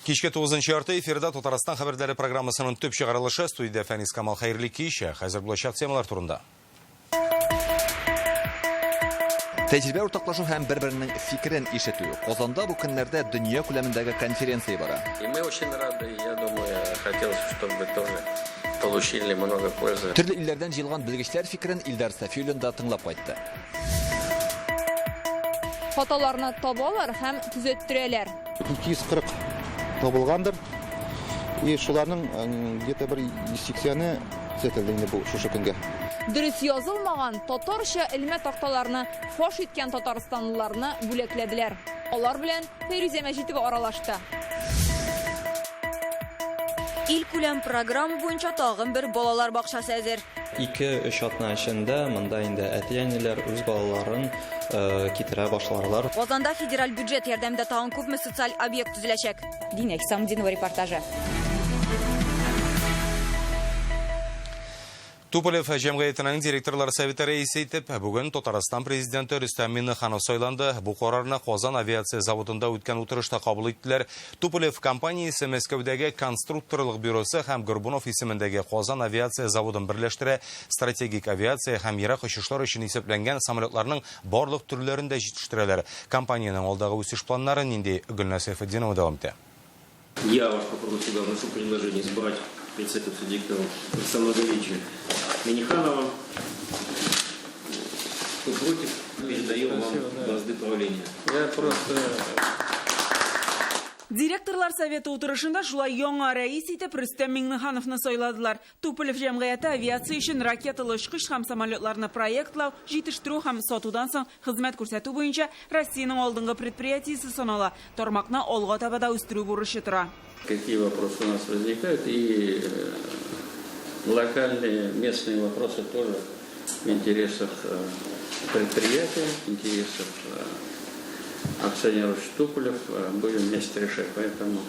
Кичке 9:30 эфирда Татарстан хәбәрләре программасының төп чыгарылышы. Студиядә Фәнис Камал, хәерле кич. Хәзер булачак темалар турында. Тәҗрибә уртаклашу һәм бер-беренең фикерен ишетү. Казанда бу көннәрдә дөнья күләмендәге конференция бара. И мы очень рады, я думаю, хотелось, чтобы вы тоже получили много пользы. Төрле илләрдән җыелган белгечләр фикерен Илдар Сафиуллин да тыңлап кайтты. Хаталарны табалар һәм төзәттерәләр. 240 табылгандыр. И шуларның где-то бер 180-е төзәтелде инде бу шушы көнгә. Дөрес язылмаган татарча элмә такталарны фаш иткән татарстанлыларны бүләкләделәр. Алар белән Фәйрүзә Мәҗитова аралашты. Илкүләм программа буенча тагын бер балалар бакчасы әзер. 2-3 атна эчендә монда инде әти-әниләр үз балаларын китерә башларлар. Казанда федераль бюджет ярдәмендә тагын күпме социаль объект төзеләчәк? Динә Хисамутдинова репортажы. Туполев җәмгыятенең директорлар советы рәисе итеп бүген Татарстан президенты Рөстәм Миңнеханов сайланды. Бу карарны Казан авиация заводында үткән утырышта кабул иттеләр. Туполев компаниясе Мәскәүдәге конструкторлык бюросы һәм Горбунов исемендәге Казан авиация заводын берләштерә. Стратегик авиация һәм ерак очышлар өчен исәпләнгән самолетларның барлык төрләрен дә җитештерәләр. Компаниянең алдагы үсеш планнары нинди? Гөлназ Сәйфетдинова дәвам итә. Я ваш попробую себя вношу предложение избрать председателем директором Рустама Галича Минниханова. Кто против, передаем вам бразды правления. Я просто... Директорлар советы утырышында шулай яңа рәис итеп Рөстәм Миңнехановны сайладылар. Туполев җәмгыяте авиация өчен ракеталы очкыч һәм самолетларны проектлау, җитештерү һәм сатудан соң хезмәт күрсәтү буенча Россиянең алдынгы предприятиесе санала. Тармакны алга таба да үстерү бурычы тора. Какие вопросы у нас возникают и локальные, местные вопросы тоже в интересах предприятия, в интересах акционеров Туполев будем вместе решать. Поэтому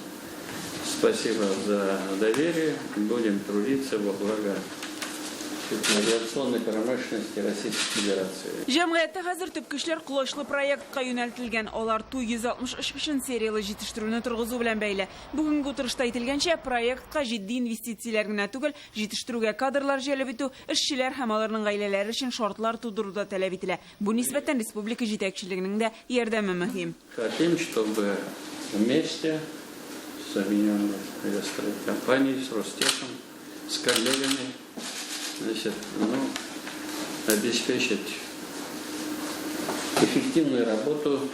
спасибо за доверие. Будем трудиться во благо авиационной промышленности Российской Федерации. Җәмгыятьтә хәзер төп көчләр колачлы проектка юнәлтелгән. Алар Ту-160 очкычын серияле җитештерүне торгызу белән бәйле. Бүгенге утырышта әйтелгәнчә, проектка җитди инвестицияләр генә түгел, җитештерүгә кадрлар җәлеп итү, эшчеләр һәм аларның гаиләләре өчен шартлар тудыру да таләп ителә. Бу нисбәттән республика җитәкчелегенең дә ярдәме мөһим. Хотим, чтобы вместе с Объединенной авиастройкомпанией, с Ростехом, с коллегами, обеспечить эффективную работу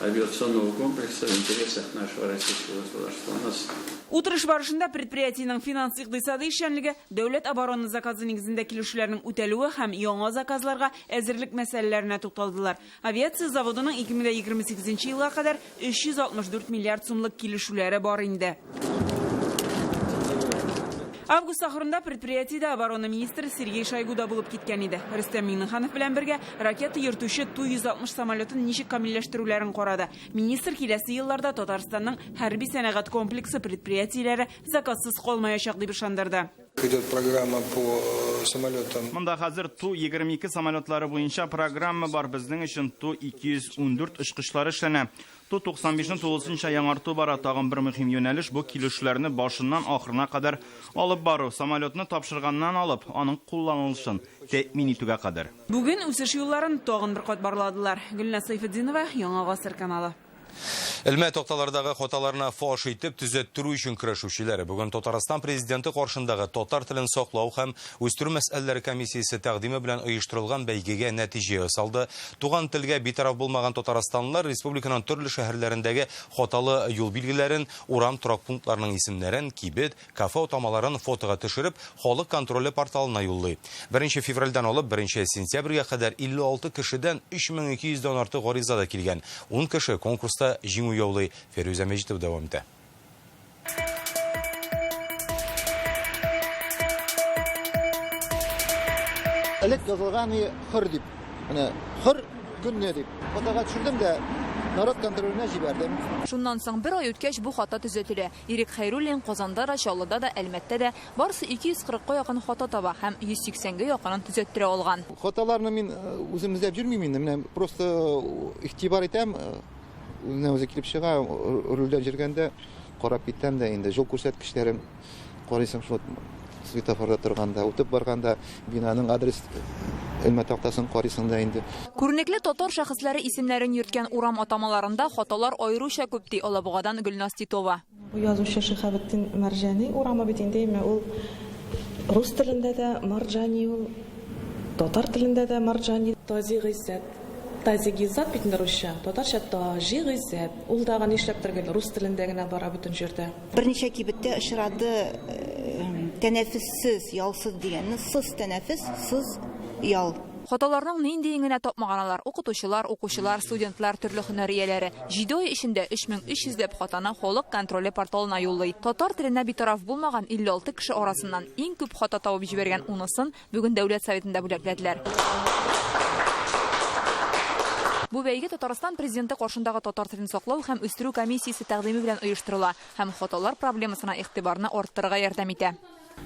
авиационного комплекса в интересах нашего российского государства. У нас Утырыш барышында предприятиенең финанс икътисади эшчәнлеге, дәүләт оборона заказы нигезендә килешүләрнең үтәлүе һәм яңа заказларга әзерлек мәсьәләләренә тукталдылар. Авиация заводының 2028 елга кадәр 364 миллиард сумлык килешүләре бар инде. Август ахырында предприятиедә оборона министры Сергей Шойгу да булып киткән иде. Рөстәм Миңнеханов белән бергә ракета йөртүче Ту-160 самолетын ничек камилләштерүләрен карады. Министр киләсе елларда Татарстанның хәрби сәнәгать комплексы предприятиеләре заказсыз калмаячак дип ышандырды. Идет программа по самолетам. Монда хәзер Ту-22 самолетлары буенча программа бар. Безнең өчен Ту-214 очкычлары эшләнә. Ту-95-ны тулысынча яңарту бара. Тагын бер мөһим юнәлеш бу килешүләрне башыннан ахырына кадәр алып бару. Самолетны тапшырганнан алып, аның кулланылышын тәэмин итүгә кадәр. Бүген үсеш юлларын тагын бер кат барладылар. Гөлназ Сәйфетдинова, Яңа Гасыр каналы. Элмә такталардагы хаталарны фаш итеп төзәттерү өчен көрәшүчеләр бүген Татарстан президенты каршындагы татар телен саклау һәм үстерү мәсьәләләре комиссиясе тәкъдиме белән оештырылган бәйгегә нәтиҗә ясалды. Туган телгә битараф булмаган татарстанлылар республиканың төрле шәһәрләрендәге хаталы юл билгеләрен, урам торак пунктларының исемнәрен, кибет, кафе атамаларын фотога төшереп, халык контроле порталына юллый. 1 февральдән алып 1 сентябрьгә кадәр 56 кешедән 3200 дән артык гариза да килгән. 10 кеше конкурста җиңү яулый. Фирүзә Мәҗитова дәвам итә. Элек язылган и хөр дип. Менә хөр көнне дип. Фотога төшердем дә народ контроленә җибәрдем. Шуннан соң бер ай үткәч бу хата төзәтелә. Ирек Хәйруллин Казанда да, Чаллыда да, Әлмәттә дә барысы 240-ка якын хата таба һәм 180-гә якынын төзәттерә алган. Хаталарны мин үзем эзләп йөрмим инде. Менә просто игътибар итәм, үзенә үзе килеп чыга, рульдә йөргәндә. Карап китәм дә инде, юл күрсәткечләрен карыйсың шул светофорда торганда, үтеп барганда бинаның адрес элмә тактасын карыйсың да инде. Күренекле татар шәхесләре исемнәрен йөрткән урам атамаларында хаталар аеруча күп, ди Алабугадан Гөлназ Титова. Бу язучы Шиһабетдин Мәрҗани урамы бит инде, әмма ул рус телендә дә Марджани ул, татар телендә дә Марджани. Тази Гыйззәт. Тази Гиззат бит инде русча, татарча Таҗи Гыйззәт. Ул тагы нишләптер гел рус телендә генә бара бөтен җирдә. Берничә кибеттә очрады тәнәфессез, ялсыз дигәнне, сыз тәнәфес, сыз ял. Хаталарның ниндиен генә тапмаган алар, укытучылар, укучылар, студентлар, төрле һөнәр ияләре. Җиде ай эчендә 3300 ләп хатаны Халык контроле порталына юллый. Татар теленә битараф булмаган 56 кеше арасыннан иң күп хата табып җибәргән унысын Бүген Дәүләт Советында бүләкләделәр. Бу бәйге Татарстан Президенты каршындагы татар телен саклау һәм үстерү комиссиясе тәкъдиме белән оештырыла һәм хаталар проблемасына игътибарны арттырырга ярдәм итә.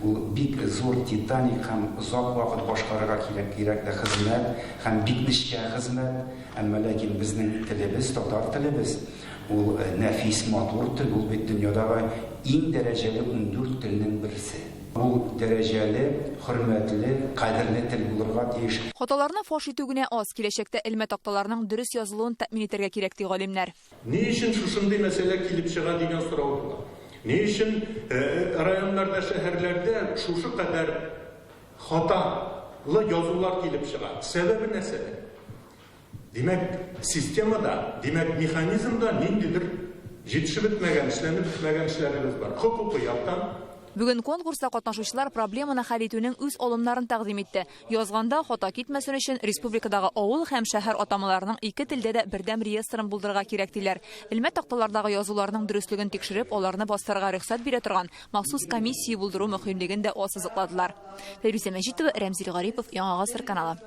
Ул бик зур титаник һәм озак вакыт башкарырга кирәк кирәкле хезмәт һәм бик нечкә хезмәт. Әмма ләкин безнең телебез, татар телебез, ул нәфис, матур тел, ул бит дөньядагы иң дәрәҗәле 14 телнең берсе. Ул дәрәҗәле, хөрмәтле, кадерле тел булырга тиеш. Хаталарны фаш итү генә аз, киләчәктә элмә такталарның дөрес язылуын тәэмин итәргә кирәк, ди галимнәр. Ни өчен шушындый мәсьәлә килеп чыга дигән сорау туа. Ни өчен районнарда, шәһәрләрдә шушы кадәр хаталы язулар килеп чыга? Сәбәбе нәрсәдә? Димәк, системада, димәк, механизмда ниндидер җитешеп бетмәгән, эшләнеп бетмәгән эшләребез бар. Хокукый яктан. Бүген конкурста катнашучылар проблеманы хәл итүнең үз алымнарын тәкъдим итте. Язганда хата китмәсен өчен республикадагы авыл һәм шәһәр атамаларының ике телдә дә бердәм реестрын булдырырга кирәк, диләр. Элмә такталардагы язуларның дөреслеген тикшереп, аларны бастырырга рөхсәт бирә торган махсус комиссия булдыру мөһимлеген дә ассызыкладылар. Фәйрүзә Мәҗитова, Рәмзил Гарипов, Яңа Гасыр каналы.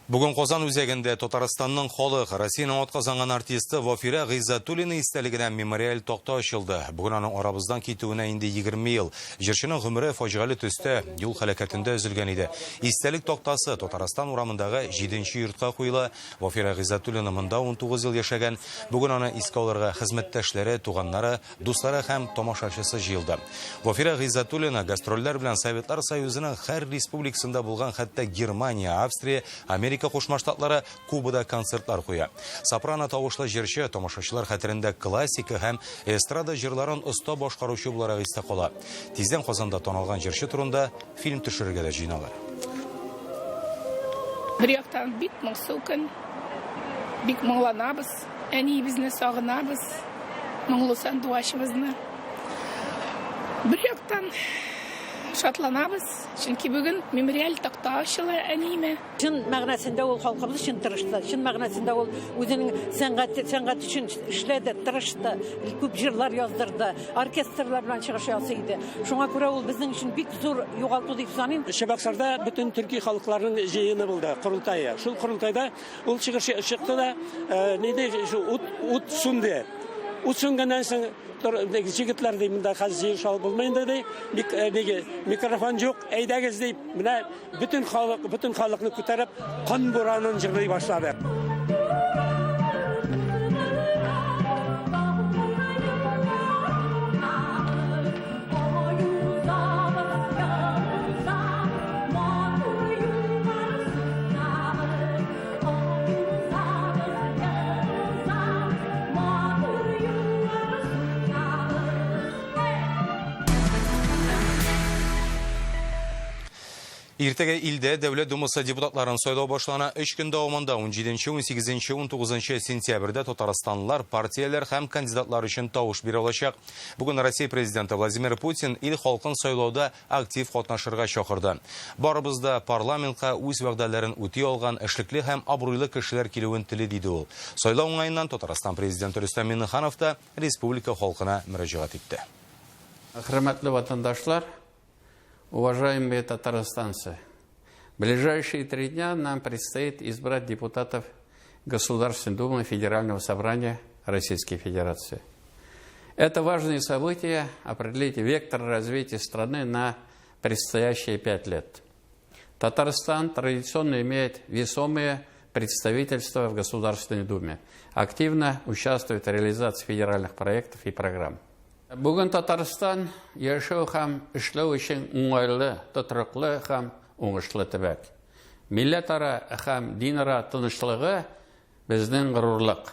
Бүген Казан үзәгендә Татарстанның халык, Россиянең атказанган артисты Вафирә Гыйззәтуллина истәлегенә мемориаль такта ачылды. Бүген аның арабыздан китүенә инде 20 ел. Җырчының гомере фаҗигале төстә юл һәлакәтендә өзелгән иде. Истәлек тактасы Татарстан урамындагы 7 нче йортка куела. Вафирә Гыйззәтуллина монда 19 ел яшәгән. Бүген аны искә алырга хезмәттәшләре, туганнары, Дуслары һәм тамашачысы җыелды. Вафира Гыйззәтуллина гастрольләр белән Советлар Союзының һәр республикасында булган, хәтта Германия, Австрия, Америка Кушма Штатлары, Кубада концертлар куя. Сопрано тавышлы җырчы тамашачылар хәтерендә классика һәм эстрада җырларын оста башкаручы буларак истә кала. Тиздән Казанда танылган җырчы турында фильм төшерергә дә җыеналар. Бер яктан бик моңсу көн, бик моңланабыз, әниебезне сагынабыз, моңлы сандугачыбызны. Бер яктан шатланабыз, чөнки бүген мемориаль такта ачыла әниемә. Чын мәгънәсендә ул халкыбыз өчен тырышты, чын мәгънәсендә ул үзенең сәнгате, сәнгать өчен эшләде, тырышты, күп җырлар яздырды, оркестрлар белән чыгыш ясый иде. Шуңа күрә ул безнең өчен бик зур югалту дип саныйм. Чабаксарда бөтен төрки халыкларның җыены булды, корылтае. Шул корылтайда ул чыгыш чыкты да, э, ни шул ут, ут сүнде. Ут сүнгәннән соң җегетләр ди, монда хәзер җыелыш алып булмый инде ди. Мик, э, микрофон юк, әйдәгез дип, менә Бөтен халык, бөтен халыкны күтәреп, кан буранын җырлый башлады. Иртәгә илдә Дәүләт Думасы депутатларын сайлау башлана. Өч көн дәвамында 17, 18, 19 сентябрьдә татарстанлылар партияләр һәм кандидатлар өчен тавыш бирә алачак. Бүген Россия Президенты Владимир Путин ил халкын сайлауда актив катнашырга чакырды. Барыбыз да парламентка үз вәгъдәләрен үти алган эшлекле һәм абруйлы кешеләр килүен тели, диде ул. Сайлау уңаеннан Татарстан Президенты Рөстәм Миңнеханов та республика халкына мөрәҗәгать итте. Хөрмәтле ватандашлар, Уважаемые татарстанцы, в ближайшие три дня нам предстоит избрать депутатов Государственной Думы Федерального Собрания Российской Федерации. Это важное событие определит вектор развития страны на предстоящие пять лет. Татарстан традиционно имеет весомые представительства в Государственной Думе, активно участвует в реализации федеральных проектов и программ. Бүген Татарстан яшәү һәм эшләү өчен уңайлы, тотрыклы һәм уңышлы төбәк. Милләтара һәм динара тынычлыгы безнең горурлык.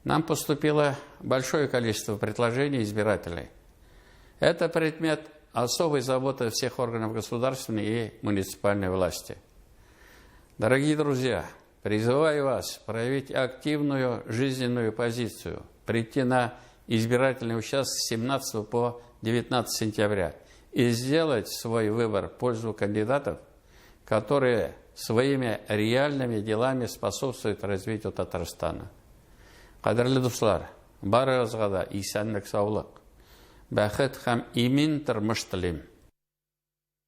Нам поступило большое количество предложений избирателей. Это предмет особой заботы всех органов государственной и муниципальной власти. Дорогие друзья, призываю вас проявить активную жизненную позицию, прийти на избирательный участок с 17 по 19 сентября и сделать свой выбор в пользу кандидатов, которые своими реальными делами способствуют развитию Татарстана. Кадерле дуслар, барыгызга да исәнлек-саулык, бәхет һәм имин тормыш телим.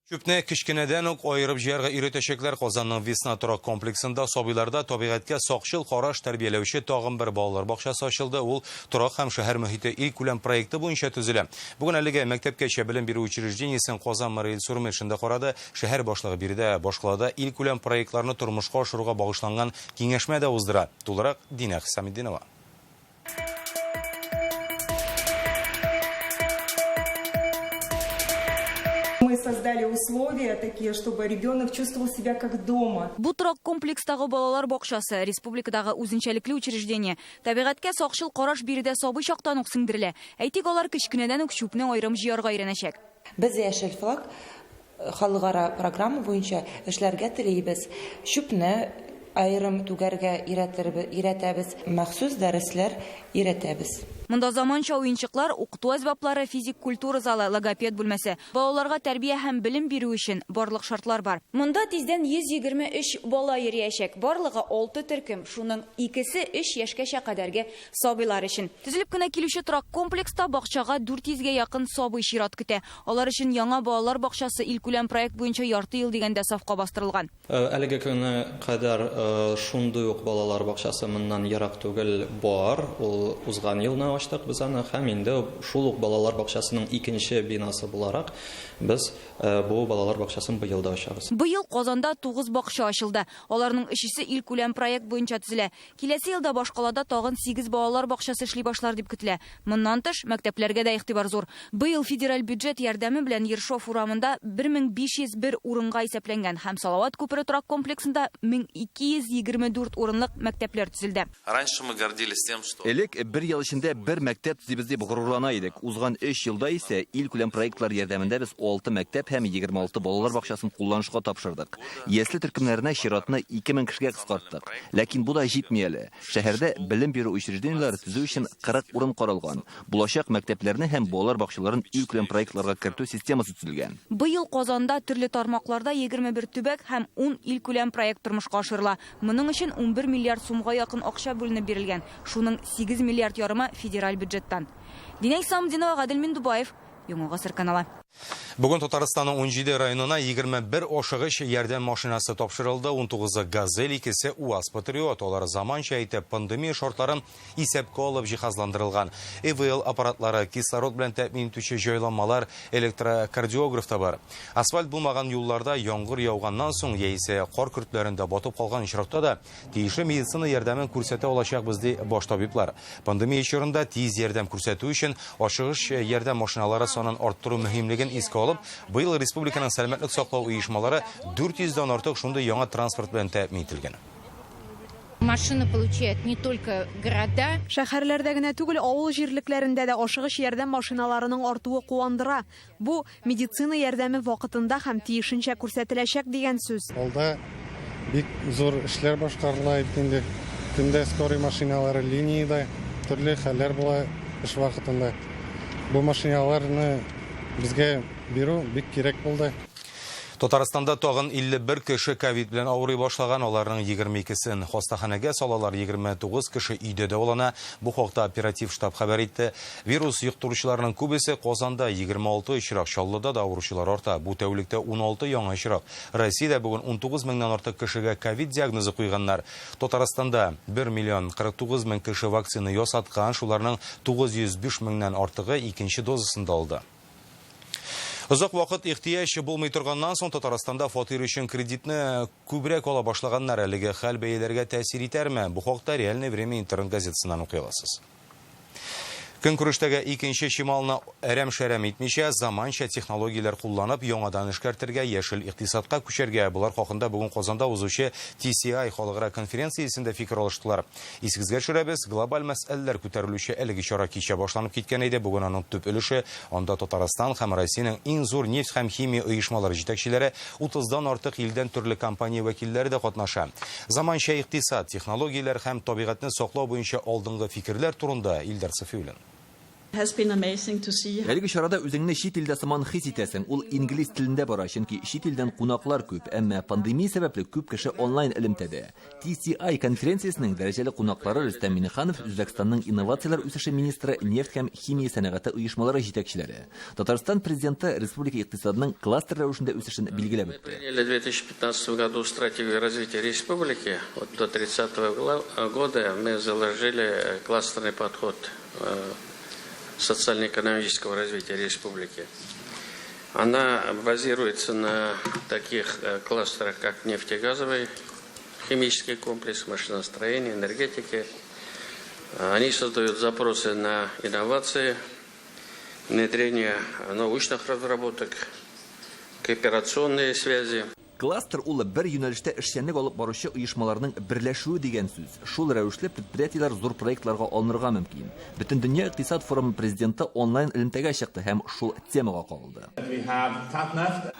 Чүпне кечкенәдән үк аерып җыярга өйрәтәчәкләр. Казанның Весна торак комплексында сабыйларда табигатькә сакчыл караш тәрбияләүче тагын бер балалар бакчасы ачылды. Ул торак һәм шәһәр мөхите илкүләм проекты буенча төзелә. Бүген әлеге мәктәпкәчә белем бирү учреждениесен Казан мэры Илсур Метшин да карады. Шәһәр башлыгы биредә башкалада илкүләм проектларны тормышка ашыруга багышланган киңәшмә дә уздыра. Тулырак Динә Хисаметдинова. Мы создали условия такие, чтобы ребенок чувствовал себя как дома. Бу торак комплекстагы балалар бакчасы, республикадагы үзенчәлекле учреждение. Табигатькә сакчыл караш биредә сабый чактан ук сеңдерелә. Әйтик, алар кечкенәдән үк чүпне аерым җыярга өйрәнәчәк. Без Яшел флаг халыкара программа буенча эшләргә телибез. Чүпне аерым түгәргә өйрәтәбез, махсус дәресләр өйрәтәбез. Монда заманча уенчыклар, укыту әсбаплары, физик культура залы, логопед бүлмәсе. Балаларга тәрбия һәм белем бирү өчен барлык шартлар бар. Монда тиздән 123 бала йөриячәк. Барлыгы 6 төркем, шуның икесе 3 яшькәчә кадәрге сабыйлар өчен. Төзелеп кенә килүче торак комплекста бакчага 400 гә якын сабый чират көтә. Алар өчен яңа балалар бакчасы илкүләм проект буенча ярты ел дигәндә сафка бастырылган. Әлеге көнгә кадәр шундый ук балалар бакчасы моннан ерак түгел бар. Ул узган елны ачтык без аны һәм инде шул ук балалар бакчасының икенче бинасы буларак без бу балалар бакчасын быел да ачабыз. Быел Казанда 9 бакча ачылды. Аларның өчесе илкүләм проект буенча төзелә. Киләсе елда башкалада тагын 8 балалар бакчасы эшли башлар дип көтелә. Моннан тыш, мәктәпләргә дә игътибар зур. Быел федераль бюджет ярдәме белән Ершов урамында 1501 урынга исәпләнгән һәм Салават күпере торак комплексында 1224 урынлык мәктәпләр төзелде. Раньше мы гордились тем, что Элек бер ел эчендә бер мәктәп төзибез дип горурлана идек. Узган өч елда исә илкүләм проектлар ярдәмендә без 6 мәктәп һәм 26 балалар бакчасын кулланышка тапшырдык. Ясле төркемнәренә чиратны 2000 кешегә кыскарттык. Ләкин бу да җитми әле. Шәһәрдә белем бирү учреждениеләре төзү өчен 40 урын каралган. Булачак мәктәпләрне һәм балалар бакчаларын илкүләм проектларга кертү системасы төзелгән. Быел Казанда төрле тармакларда 21 төбәк һәм 10 илкүләм проект тормышка ашырыла. Моның өчен 11 миллиард сумга якын акча бүленеп бирелгән. Шуның 8 миллиард ярымы федераль бюджеттан. Динә Исламутдинова, Гадел Миндубаев, Яңа гасыр каналы. Бүген Татарстанның 17 районына 21 ашыгыч ярдәм машинасы тапшырылды. 19-ы Газель, икесе УАЗ Патриот. Алар заманча итеп пандемия шартларын исәпкә алып җиһазландырылган. ИВЛ аппаратлары, кислород белән тәэмин итүче җайланмалар, электрокардиограф та бар. Асфальт булмаган юлларда яңгыр яуганнан соң яисә кар көртләрендә батып калган очракта да Тиешле медицина ярдәмен күрсәтә алачакбыз, ди баш табиблар. Пандемия чорында тиз ярдәм күрсәтү өчен ашыгыч ярдәм машиналары санын арттыру мөһимлеген искә алып, быел республиканың сәламәтлек саклау оешмалары 400 дән артык шундый яңа транспорт белән тәэмин ителгән. Машина получают не только города. Шәһәрләрдә генә түгел, авыл җирлекләрендә дә ашыгыч ярдәм машиналарының артуы куандыра. Бу, медицина ярдәме вакытында һәм тиешенчә күрсәтеләчәк дигән сүз. Алда бик зур эшләр башкарыла бит инде. Көндә скорый машиналары линиядә, төрле хәлләр була эш вакытында. Бу машиналарны безгә бирү бик кирәк булды. Татарстанда тагын 51 кеше ковид белән авырый башлаган, аларның 22-сен хастаханәгә салалар, 29 кеше өйдә дәвалана. Бу хакта оператив штаб хәбәр итте. Вирус йоктыручыларның күбесе Казанда, 26 очрак, Чаллыда да авыручылар арта. Бу тәүлектә 16 яңа очрак. Россиядә бүген 19 меңнән артык кешегә ковид диагнозы куйганнар. Татарстанда 1 миллион 49 мең кеше вакцина ясаткан, шуларның 905 меңнән артыгы икенче дозасын да алды. Озак вакыт ихтыяҗ булмый торганнан соң Татарстанда фатир өчен кредитны күбрәк ала башлаганнар. Әлеге хәл бәяләргә тәэсир итәрме? Бу хакта Реальное время интернет газетасыннан укый аласыз. Көнкүрештәге икенче чималны әрәм-шәрәм итмичә, заманча технологияләр кулланып, яңадан эшкәртергә, яшел икътисадка күчәргә. Болар хакында бүген Казанда узучы TCI халыкара конференциясендә фикер алыштылар. Исегезгә төшерәбез, глобаль мәсьәләләр күтәрелүче әлеге чара кичә башланып киткән иде. Бүген аның төп өлеше, анда Татарстан һәм Россиянең иң зур нефть һәм химия оешмалары җитәкчеләре, утыздан артык илдән төрле компания вәкилләре дә катнаша. Заманча икътисад, технологияләр һәм табигатьне саклау буенча алдынгы фикерләр турында Илдар Сафиуллин. Әлеге чарада үзеңне чит илдә сыман хис итәсең. Ул инглиз телендә бара, чөнки чит илдән кунаклар күп. Әмма пандемия сәбәпле күп кеше онлайн элемтәдә. TCI конференциясенең дәрәҗәле кунаклары Рөстәм Миңнеханов, Үзбәкстанның инновацияләр үсеше министры, нефть һәм химия сәнәгате оешмалары җитәкчеләре. Татарстан Президенты республика икътисадының кластер рәвешендә үсешен билгеләп үтте. Приняли в 2015 году стратегию развития республики. Вот до 30 года мы заложили кластерный подход социально-экономического развития республики. Она базируется на таких кластерах, как нефтегазовый, химический комплекс, машиностроение, энергетики. Они создают запросы на инновации, внедрение научных разработок, кооперационные связи. Кластер ул бер юнәлештә эшчәнлек алып баручы оешмаларның берләшүе дигән сүз. Шул рәвешле предприятиеләр зур проектларга алынырга мөмкин. Бөтендөнья икътисад форумы президенты онлайн элемтәгә чыкты һәм шул темага кагылды.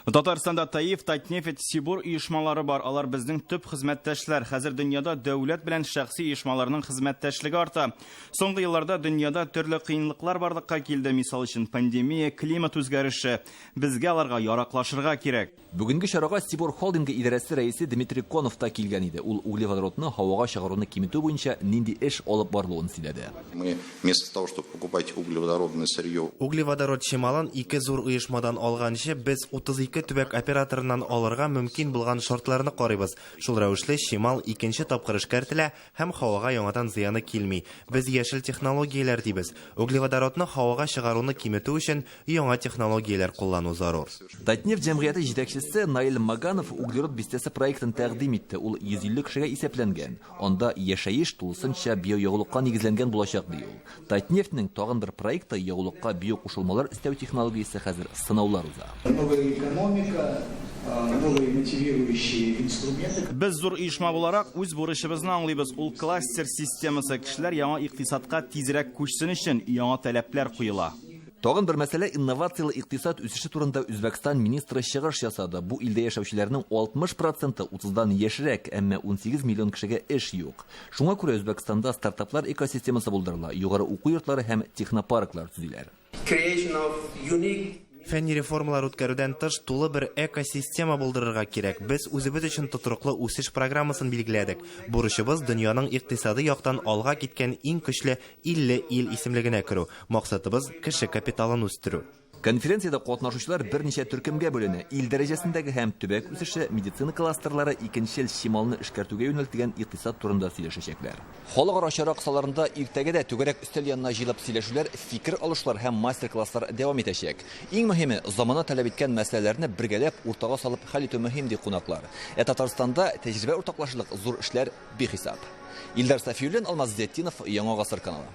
Татарстанда ТАИФ, Татнефть, Сибур оешмалары бар. Алар безнең төп хезмәттәшләр. Хәзер дөньяда дәүләт белән шәхси оешмаларның хезмәттәшлеге арта. Соңгы елларда дөньяда төрле кыенлыклар барлыкка килде, мисал өчен, пандемия, климат үзгәреше. Безгә аларга яраклашырга кирәк. Бүгенге чарага Сибур холдингы идарәсе рәисе Дмитрий Конов та килгән иде. Ул углеводородны һавага чыгаруны киметү буенча нинди эш алып барылуын сөйләде. Мы вместо того, чтобы покупать углеводородное сырье. Углеводород чималын ике зур оешмадан алганчы, без 32 төбәк операторыннан алырга мөмкин булган шартларны карыйбыз. Шул рәвешле чимал икенче тапкыр эшкәртелә һәм һавага яңадан зыяны килми. Без яшел технологияләр дибез. Углеводородны һавага чыгаруны киметү өчен яңа технологияләр куллану зарур. Татнефть җәмгыяте җитәкчесе Наил Маганов углерод бистәсе проектын тәкъдим итте. Ул 150 кешегә исәпләнгән. Анда яшәеш тулысынча биоягулыкка нигезләнгән булачак, ди ул. Татнефтьнең тагын бер проекты ягулыкка биокушылмалар өстәү технологиясе хәзер сынаулар уза. Новая экономика, новые мотивирующие инструменты. Без зур оешма буларак үз бурычыбызны аңлыйбыз. Ул кластер системасы. Кешеләр яңа икътисадка тизрәк күчсен өчен яңа таләпләр куела. Тагын бер мәсьәлә инновацияле икътисад үсеше турында Үзбәкстан министры чыгыш ясады. Бу илдә яшәүчеләрнең 60 проценты утыздан яшьрәк, әмма 18 миллион кешегә эш юк. Шуңа күрә Үзбәкстанда стартаплар экосистемасы булдырыла, югары уку йортлары һәм технопарклар төзиләр. Фәнни реформалар үткәрүдән тыш, тулы бер экосистема булдырырга кирәк. Без үзебез өчен тотрыклы үсеш программасын билгеләдек. Бурычыбыз дөньяның икътисади яктан алга киткән иң көчле 50 ил исемлегенә керү. Максатыбыз кеше капиталын үстерү. Конференциядә катнашучылар берничә төркемгә бүленә. Ил дәрәҗәсендәге һәм төбәк үсеше, медицина кластерлары, икенчел чималны эшкәртүгә юнәлтелгән икътисад турында сөйләшәчәкләр. Халыкара чара кысаларында иртәгә дә түгәрәк өстәл янына җыелып сөйләшүләр, фикер алышлар һәм мастер-класслар дәвам итәчәк. Иң мөһиме, замана таләп иткән мәсьәләләрне бергәләп уртага салып хәл итү мөһим, ди кунаклар. Ә Татарстанда тәҗрибә уртаклашырлык зур эшләр бихисап. Илдар Сафиуллин, Алмаз Зиятдинов, Яңа Гасыр каналы.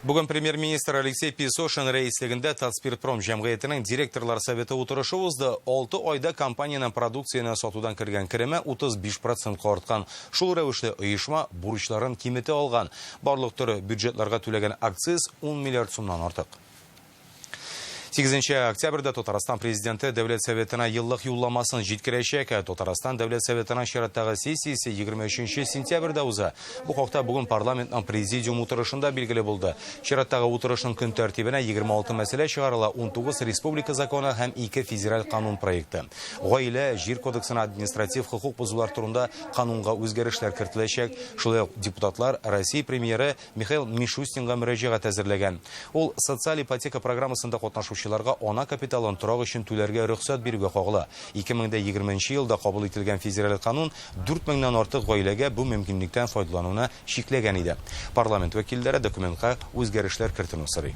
Бүген премьер-министр Алексей Песошин рәислегендә Татспиртпром җәмгыятенең директорлар советы утырышы узды. 6 айда компаниянең продукцияне сатудан кергән кереме 35 процентка арткан. Шул рәвешле оешма бурычларын киметә алган. Барлык төр бюджетларга түләгән акциз 10 миллиард сумнан артык. 8 октябрьдә Татарстан президенты Дәүләт Советына еллык юлламасын җиткерәчәк. Татарстан Дәүләт Советының чираттагы сессиясе 23 сентябрьдә уза. Бу хакта бүген парламентның президиум утырышында билгеле булды. Чираттагы утырышның көн тәртибенә 26 мәсьәлә чыгарыла, 19 республика законы һәм 2 федераль канун проекты. Гаилә, җир кодексына административ хокук бозулар турында канунга үзгәрешләр кертеләчәк. Шулай ук депутатлар Россия премьеры Михаил Мишустинга мөрәҗәгать әзерләгән. Ул социаль ипотека программасында катнашучыларга ана капиталын торак өчен түләргә рөхсәт бирүгә кагыла. 2020 елда кабул ителгән федераль канун 4000 артык гаиләгә бу мөмкинлектән файдалануны чикләгән иде. Парламент вәкилләре документка үзгәрешләр кертүне сорый.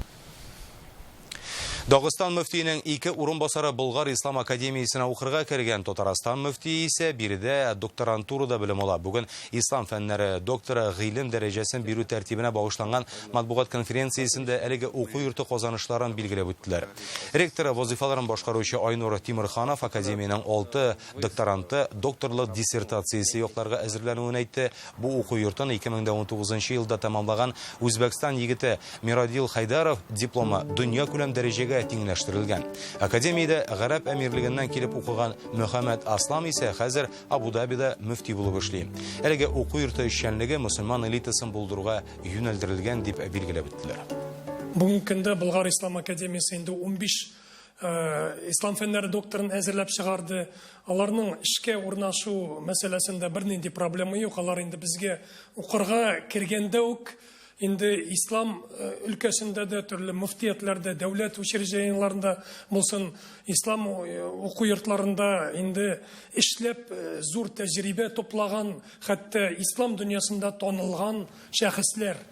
Дагыстан мөфтиенең ике урынбасары Болгар ислам академиясенә укырга кергән. Татарстан мөфтие исә биредә докторантурада белем ала. Бүген ислам фәннәре докторы гыйлем дәрәҗәсен бирү тәртибенә багышланган матбугат конференциясендә әлеге уку йорты казанышларын билгеләп үттеләр. Ректор вазыйфаларын башкаручы Айнур Тимерханов академиянең алты докторанты докторлык диссертациясе якларга әзерләнүен әйтте. Бу уку йортын 2019 елда тәмамлаган Үзбәкстан егете Мирадил Хайдаров дипломы дөньякүләм дәрәҗәгә тиңләштерелгән. Академиядә Гарәп Әмирлегеннән килеп укыган Мөхәммәд Аслам исә хәзер Абу-Дабида мөфти булып эшли. Әлеге уку йорты эшчәнлеге мөселман элитасын булдыруга юнәлдерелгән, дип билгеләп үттеләр. Бүгенге көндә Болгар ислам академиясе инде 15 Ислам фәннәре докторын әзерләп чыгарды. Аларның эшкә урнашу мәсьәләсендә бернинди проблема юк. Алар инде безгә укырга кергәндә үк инде ислам өлкәсендә дә төрле мөфтиятләрдә, дәүләт учреждениеләрендә булсын, ислам уку йортларында инде эшләп зур тәҗрибә туплаган, хәтта ислам дөньясында танылган шәхесләр.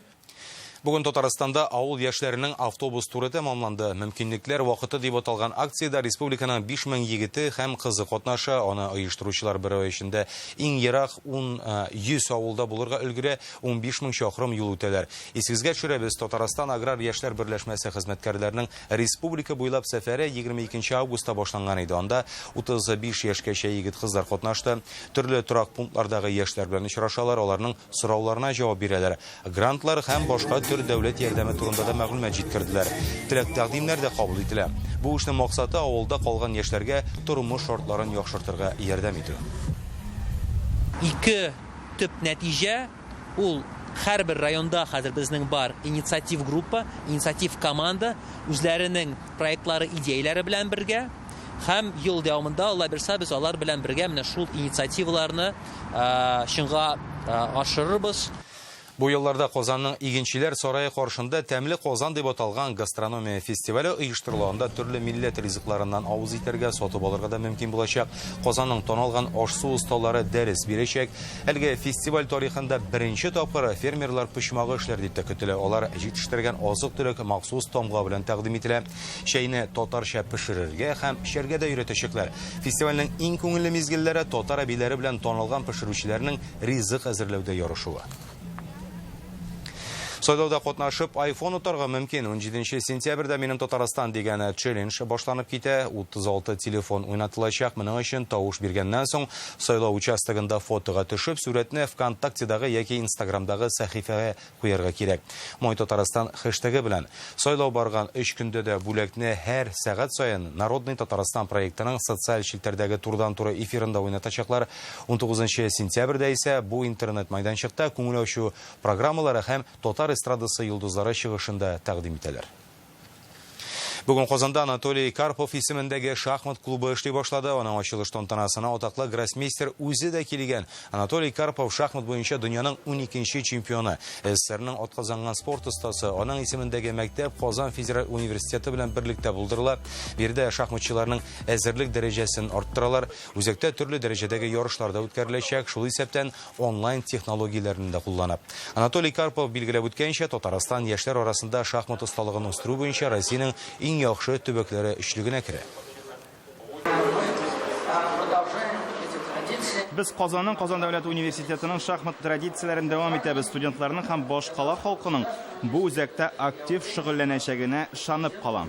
Бүген Татарстанда авыл яшьләренең автобус туры тәмамланды. Мөмкинлекләр вакыты дип аталган акциядә республиканың 5000 егете һәм кызы катнаша. Аны оештыручылар бер ай эчендә иң ерак 10 100 авылда булырга өлгерә, 15 мең чакрым юл үтәләр. Исегезгә төшерәбез, Татарстан аграр яшьләр берләшмәсе хезмәткәрләренең республика буйлап сәфәре 22 августта башланган иде. Анда 35 яшькәчә егет-кызлар катнашты. Төрле торак пунктлардагы яшьләр белән очрашалар, аларның сорауларына җавап бирәләр. Грантлар һәм башка төр дәүләт ярдәме турында да мәгълүмат җиткерделәр. Теләк-тәкъдимнәр дә кабул ителә. Бу эшнең максаты авылда калган яшьләргә тормыш шартларын яхшыртырга ярдәм итү. Ике төп нәтиҗә, ул һәрбер районда хәзер безнең бар инициатив группа, инициатив команда, үзләренең проектлары, идеяләре белән бергә. Һәм ел дәвамында, Алла бирса, без алар белән бергә менә шул инициативаларны чынга ашырырбыз. Бу елларда Казанның Игенчеләр сарае каршында Тәмле Казан дип аталган гастрономия фестивале оештырыла. Анда төрле милләт ризыкларыннан авыз итәргә, сатып алырга да мөмкин булачак. Казанның танылган аш-су осталары дәрес бирәчәк. Әлеге фестиваль тарихында беренче тапкыр фермерлар почмагы эшләр дип тә көтелә. Алар җитештергән азык-төлек махсус тамга белән тәкъдим ителә. Чәйне татарча пешерергә һәм эчәргә дә өйрәтәчәкләр. Фестивальнең иң күңелле мизгелләре татар әбиләре белән танылган пешерүчеләрнең ризык әзерләүдә ярышуы. Сайлауда катнашып, iPhone отарга мөмкин. 17 сентябрьдә Минем Татарстан дигән челлендж башланып китә. 36 телефон уйнатылачак. Моның өчен тавыш биргәннән соң сайлау участогында фотога төшеп, сурәтне ВКонтактедагы яки Инстаграмдагы сәхифәгә куярга кирәк. Мой Татарстан хэштегы белән. Сайлау барган өч көндә дә бүләкне һәр сәгать саен Народный Татарстан проектының социаль челтәрдәге турыдан-туры эфирында уйнатачаклар. 19 сентябрьдә исә бу интернет майданчыкта күңел ачу программалары һәм татар эстрадасы йолдызлары чыгышын да тәкъдим итәләр. Бүген Казанда Анатолий Карпов исемендәге шахмат клубы эшли башлады. Аның ачылыш тантанасына атаклы гроссмейстер үзе дә килгән. Анатолий Карпов шахмат буенча дөньяның 12 чемпионы, СССРның атказанган спорт остасы. Аның исемендәге мәктәп Казан федераль университеты белән берлектә булдырыла. Биредә шахматчыларның әзерлек дәрәҗәсен арттыралар. Үзәктә төрле дәрәҗәдәге ярышлар да үткәреләчәк, шул исәптән онлайн технологияләрне дә кулланып. Анатолий Карпов билгеләп үткәнчә, Татарстан яшьләр арасында шахмат осталыгын үстерү буенча Россиянең иң яхшы төбәкләре өчлегенә керә. Без Казанның Казан дәүләт университетының шахмат традицияләрен дәвам итәбез. Студентларның һәм башкала халкының бу үзәктә актив шөгыльләнәчәгенә ышанып калам.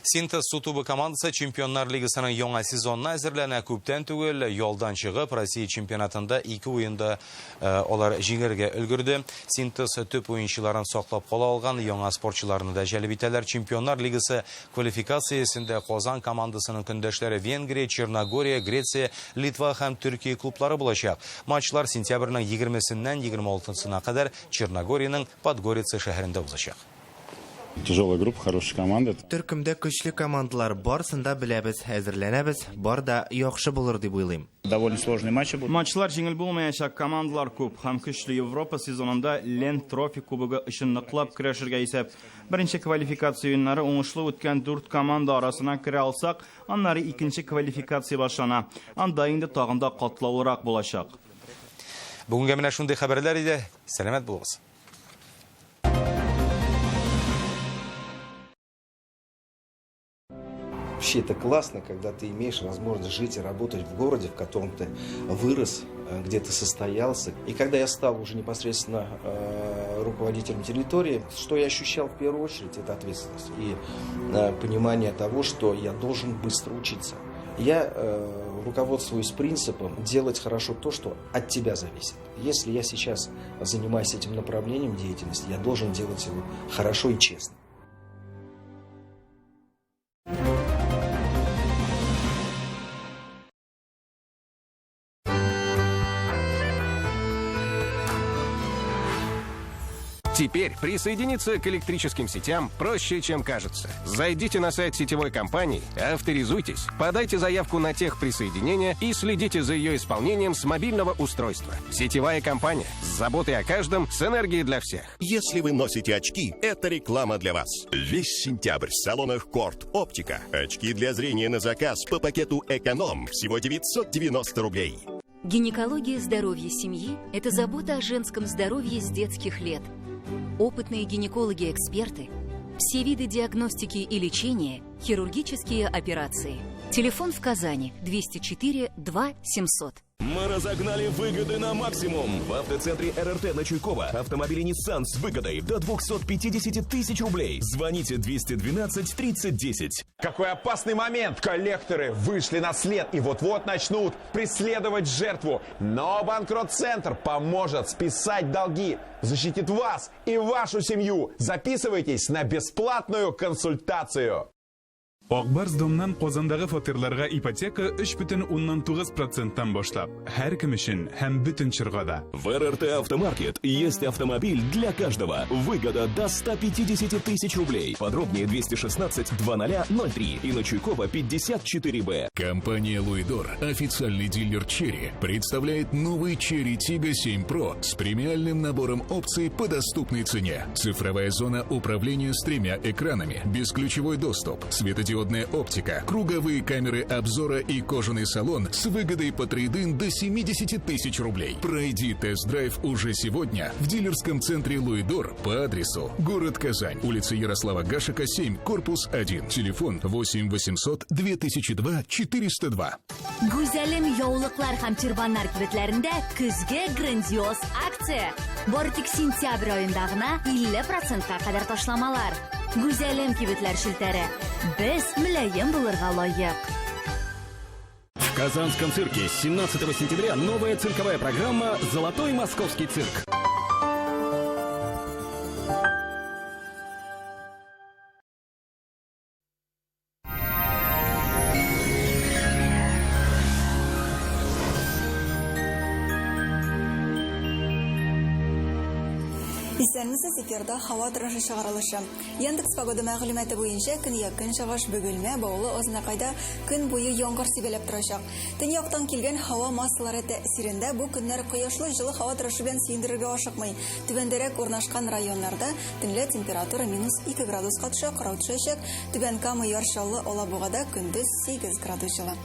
Синтез су тубы командасы Чемпионнар лигасының яңа сезонына әзерләнә. Күптән түгел ялдан чыгып, Россия чемпионатында ике уенда э, алар җиңәргә өлгерде. Синтез төп уенчыларын саклап кала алган, яңа спортчыларны да җәлеп итәләр. Чемпионнар лигасы квалификациясендә Казан командасының көндәшләре Венгрия, Черногория, Греция, Литва һәм Төркия клублары булачак. Матчлар сентябрьнең 20-сеннән 26-сына кадәр Черногориянең Подгорица шәһәрендә узачак. Тяжелая группа, хорошая команда. Төркемдә көчле командалар, барысын да беләбез, әзерләнәбез, бар да яхшы булыр дип уйлыйм. Довольно сложные матчи будут. Матчлар җиңел булмаячак, командалар күп һәм көчле. Европа сезонында Лен Трофи кубогы өчен ныклап көрәшергә исәп. Беренче квалификация уеннары уңышлы үткән дүрт команда арасына керә алсак, аннары икенче квалификация башлана. Анда инде тагын да катлаулырак булачак. Бүгенгә менә шундый хәбәрләр иде. Сәламәт булыгыз. Вообще это классно, когда ты имеешь возможность жить и работать в городе, в котором ты вырос, где ты состоялся. И когда я стал уже непосредственно руководителем территории, что я ощущал в первую очередь, это ответственность и понимание того, что я должен быстро учиться. Я руководствуюсь принципом делать хорошо то, что от тебя зависит. Если я сейчас занимаюсь этим направлением деятельности, я должен делать его хорошо и честно. Теперь присоединиться к электрическим сетям проще, чем кажется. Зайдите на сайт сетевой компании, авторизуйтесь, подайте заявку на техприсоединение и следите за ее исполнением с мобильного устройства. Сетевая компания с заботой о каждом, с энергией для всех. Если вы носите очки, это реклама для вас. Весь сентябрь в салонах Корт Оптика. Очки для зрения на заказ по пакету «Эконом» всего 990 рублей. Гинекология здоровья семьи – это забота о женском здоровье с детских лет. Опытные гинекологи-эксперты, все виды диагностики и лечения, хирургические операции. Телефон в Казани 204 2 700. Мы разогнали выгоды на максимум. В автоцентре РРТ на Чуйкова автомобили Nissan с выгодой до 250 тысяч рублей. Звоните 212 30 10. Какой опасный момент! Коллекторы вышли на след и вот-вот начнут преследовать жертву. Но Банкрот-центр поможет списать долги, защитит вас и вашу семью. Записывайтесь на бесплатную консультацию. Ак Барс Домнан Казандагы фатирларга ипотека 3,9%-тан башлап. Һәркем өчен һәм бөтен чорга да. В РРТ Автомаркет есть автомобиль для каждого. Выгода до 150 тысяч рублей. Подробнее 216 2003 и на Чуйкова 54Б. Компания Луидор, официальный дилер Chery, представляет новый Chery Tiggo 7 Pro с премиальным набором опций по доступной цене. Цифровая зона управления с тремя экранами, бесключевой доступ, светодиодная оптика, круговые камеры обзора и кожаный салон с выгодой по трейд-ин до 70 тысяч рублей. Пройди тест-драйв уже сегодня в дилерском центре Луидор по адресу город Казань, улица Ярослава Гашека, 7, корпус 1, телефон 8 800 2002 402. Гүзәлем яулыклар һәм тюрбаннар кибетләрендә көзге грандиоз акция. Бары тик сентябрь аенда гына 50%-ка кадәр ташламалар. Гүзәлем кибетләр челтәре. Без мөлаем булырга лаек. В Казанском цирке с 17 сентября новая цирковая программа «Золотой московский цирк». Исәнмесез, эфирда һава торышы чыгарылышы. Яндекс погода мәгълүматы буенча көньяк көнчыгыш Бөгелмә, Баулы, Азнакайда көн буе яңгыр сибәләп торачак. Төньяктан килгән һава массалары тәэсирендә бу көннәр кояшлы җылы һава торышы белән сөендерергә ашыкмый. Түбәндәрәк урнашкан районнарда төнлә температура минус 2 градуска төшә, кырау төшәчәк. Түбән Кама, Яр Чаллы, Алабугада көндез 8 градус җылы.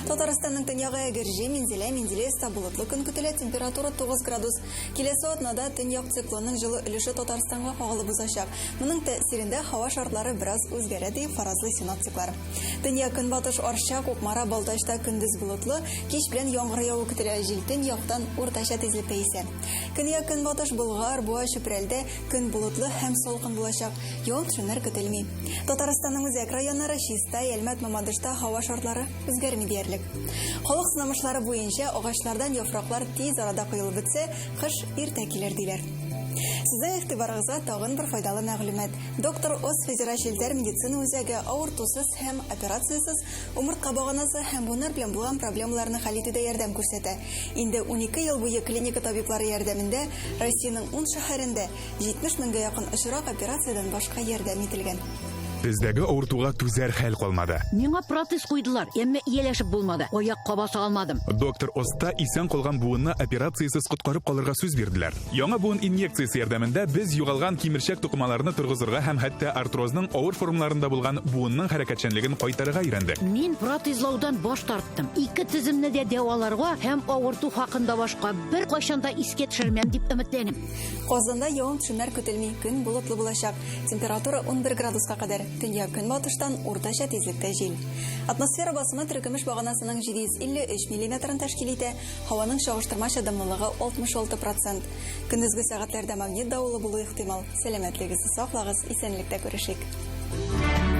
Татарстанның төньягы Әгерҗе, Минзәлә, Менделеевста болытлы көн көтелә, температура 9 градус. Киләсе атнада төньяк циклонның җылы өлеше Татарстанга кагылып узачак. Моның тәэсирендә һава шартлары бераз үзгәрә, дип фаразлый синоптиклар. Төньяк көнбатыш Арча, Кукмара, Балтачта көндез болытлы, кич белән яңгыр яву көтелә, җил төньяктан уртача тизлектә исә. Көньяк көнбатыш Болгар, Буа, Чүпрәлдә көн болытлы һәм салкын булачак. Явым-төшемнәр көтелми. Татарстанның үзәк районнары Чистай, Әлмәт, Мамадышта һава шартлары үзгәрми диярлек. Халык сынамышлары буенча агачлардан яфраклар тиз арада коелып бетсә, кыш иртә килер диләр. Сезнең игътибарыгызга тагын бер файдалы мәгълүмат. Доктор Оз федераль челтәр медицина үзәге авыртусыз һәм операциясез умыртка баганасы һәм буыннар белән булган проблемаларны хәл итүдә ярдәм күрсәтә. Инде 12 ел буе клиника табиблары ярдәмендә Россиянең 10 шәһәрендә 70 меңгә якын очрак операциядән башка ярдәм ителгән. Тездәге авыртуга түзәр хәл калмады. Миңа протез куйдылар, әмма ияләшеп булмады. Аякка баса алмадым. Доктор Оста исән калган буынны операциясез коткарып калырга сүз бирделәр. Яңа буын инъекциясе ярдәмендә без югалган кимерчәк тукымаларны торгызырга һәм хәтта артрозның авыр формаларында булган буынның хәрәкәтчәнлеген кайтарырга өйрәндек. Мин протезлаудан баш тарттым. Ике теземне дә дәваларга һәм авырту хакында башка беркайчан да искә төшермәм дип өметләнәм. Казанда явым-төшемнәр көтелми, көн болытлы булачак. Температура 11 градуска кадәр. Төньяк-көнбатыштан уртача тизлектә җил. Атмосфера басымы терекөмеш баганасының 753 миллиметрын тәшкил итә, һаваның чагыштырмача дымлылыгы 66 процент. Көндезге сәгатьләрдә магнит давылы булу ихтимал. Сәламәтлегезне саклагыз, исәнлектә күрешик.